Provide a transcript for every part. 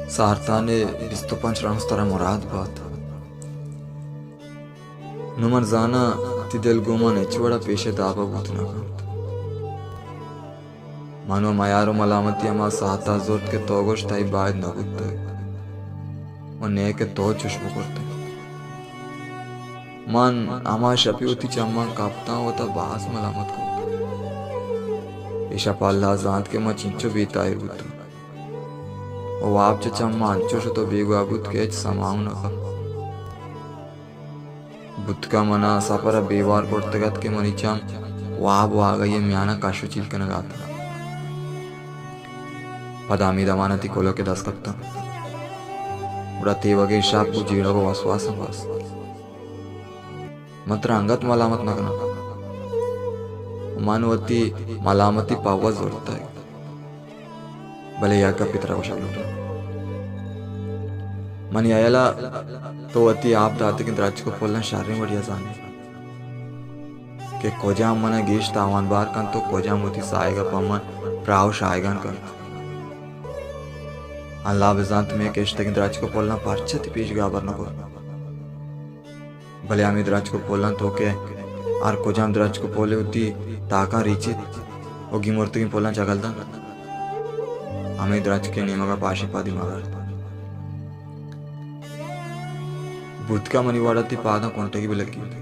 سارتان ءِ بیست ءُ پنچ رمز ترا مراد بات۔ نوں من زاناں تئی دل گوں من ہچ وڑا پیش ءِ داب ءَ بوت نہ کنت۔ من وَ میار ءُ ملامتی ہما ساعت ءَ زرت کہ تو گوشت تئی باید نہ بوتگ ءُ نئے کہ تو چش بکرتیں۔ من ہما شپی وتی چماں کپتاں، وتا باز ملامت کت۔ اے شپ اللہ زانت کہ من چنچو بے تاہیر بوتاں۔ ءُ واب چہ چماں انچو شت ءُ بیگواہ بوت کہ ہچ سما اوں نہ کنت۔ بوتکا منا سپر ءَ بے وار کرتگ ات کہ منی چم واب ءُ آگاہی ءِ میان ءَ کش ءُ چیل کنگ ءَ اتاں۔ پدا ہمے دمان ءَ تئی کلک ءِ دست کپتاں۔ گڑا تیوگیں شپ گوں جیڑگ ءُ وسواساں گوست۔ من ترا انگت ملامت نہ کناں۔ من وتی ملامتی پہ وت زرتگ۔ بلے یک گپے ترا گوشگ لوٹاں۔ منی ہیال ءَ تو وتی آپ داتگیں درچک ءُ پلاں شریں وڑی ءَ زان ئے کہ کجام من ءَ گیش تاوان بار کنت ءُ کجام وتی ساہگ ءَ پہ من پراہ ءُ شاہگان کنت۔ اللہ بزانت مئے کشتگیں درچک ءُ پلاں پرچا تئی پیشگاہ بر نہ کت۔ بلے ہمے درچک ءُ پلاں تو کہ ہر کجام درچک ءُ پلے وتی تاکاں ریچیت ءُ گیمرتگیں پلاں چگل دنت، ہمے درچک ءِ نیمگ ءَ پاشی پادی مہ برت۔ بوتکا منی وڑ ءَ تئی پاداں کنٹگے بہ لگیت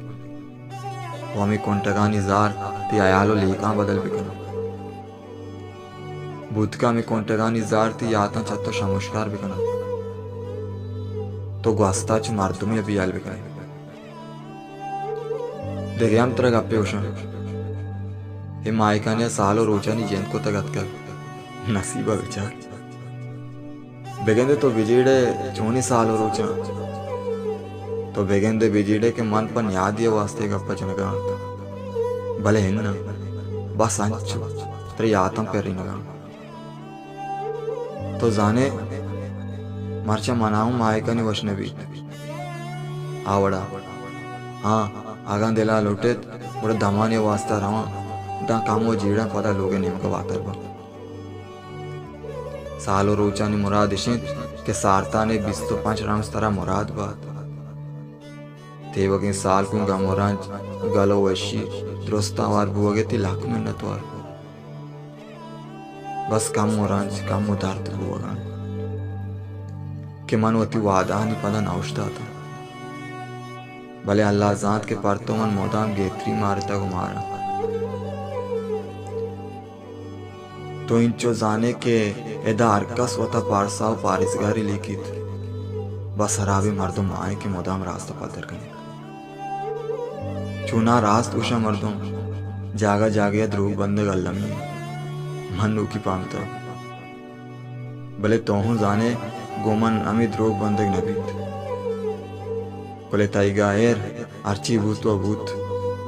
ءُ ہمے کنٹگانی زار تئی ہیال ءُ لیکہاں بدل بہ کنت۔ بوتکا ہمے کنٹگانی زار تئی یاتاں چہ تو شمشکار بہ کناں۔ تو گوستا چہ مردمے ءَ بیال بہ کنئے۔ دگہ ہم ترا گپے گوشاں۔ اے ماہکانی ءَ سال ءُ روچانی جند کتگ اتکگ۔ نصیب ءَ بچار۔ بگندے تو بجیڑئے چونیں سال ءُ روچاں۔ تو بگندے بجیڑئے کہ من پہ نیادی ءِ واسطہ اے گپ ءَ جنگ ءَ آں۔ بلے اناں، بس انچو ترا یاتاں پرینگ ءَ آں۔ تو زانئے، مرچاں منا اوں ماہکانی وش نہ بیت۔ آ وڑا، ہاں، اگاں دل ءَ لوٹیت، گڑا دمانے ءِ واسطہ رواں، داں کمو جیڑاں، پدا لوگ ءِ نیمگ ءَ واتر باں۔ سال ءُ روچانی مراد اش انت کہ سارتان ءِ بیست ءُ پنچ رمز ترا مراد بات۔ تیوگیں سال گوں گم ءُ رنج، گل ءُ وشی، درستاں ہوار بوگ ءَ تئی لک منت وار۔ بس کم ءُ رنج، کم ءُ درد بوگ ءَ انت کہ من وتی وعدہانی پدا نہ اوشتاتاں۔ بلے اللہ زانت کہ پر تو من مدام گہتری مارتگ ءُ ماراں۔ تو انچو زانئے کہ ادا ہر کس وتا پارسا ءُ پاریزگارے لیکیت، بس ہرابیں مردم آ انت کہ مدام راست ءَ پدر کنیت۔ چوناں راست گوشاں مردم، جاگہ جاگہ ءَ دروگ بندگ المی انت۔ من نوکی پہمتگ۔ بلے تو ہوں زانئے گوں من ہمے دروگ بندگ نہ بیت۔ کلے تئیگا ایر ہرچی بوت ءُ بوت،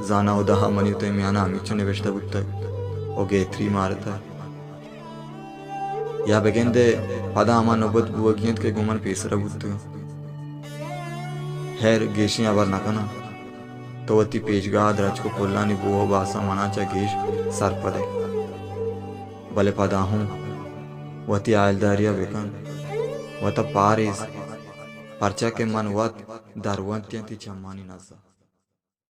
زاناں ہدا ءَ منی ءُ تئی میان ءَ ہمیچو نبشتہ بوتگ ءُ گہتری مارتگ۔ یا بگندئے پدا ہما نوبت بوگی انت کہ گوں من پیسرا بوتگ۔ ہیر، گیشیں ہبر نہ کناں۔ تو وتی پیشگاہ ءَ درچک ءُ پلانی بوہ ءُ باساں منا چہ گیش سرپد ئے۔ بلے پدا ہوں وتی ہیالداری ءَ بکن، وتا پاریز، پرچا کہ من وت درونتیاں تئی چمانی نز ءَ۔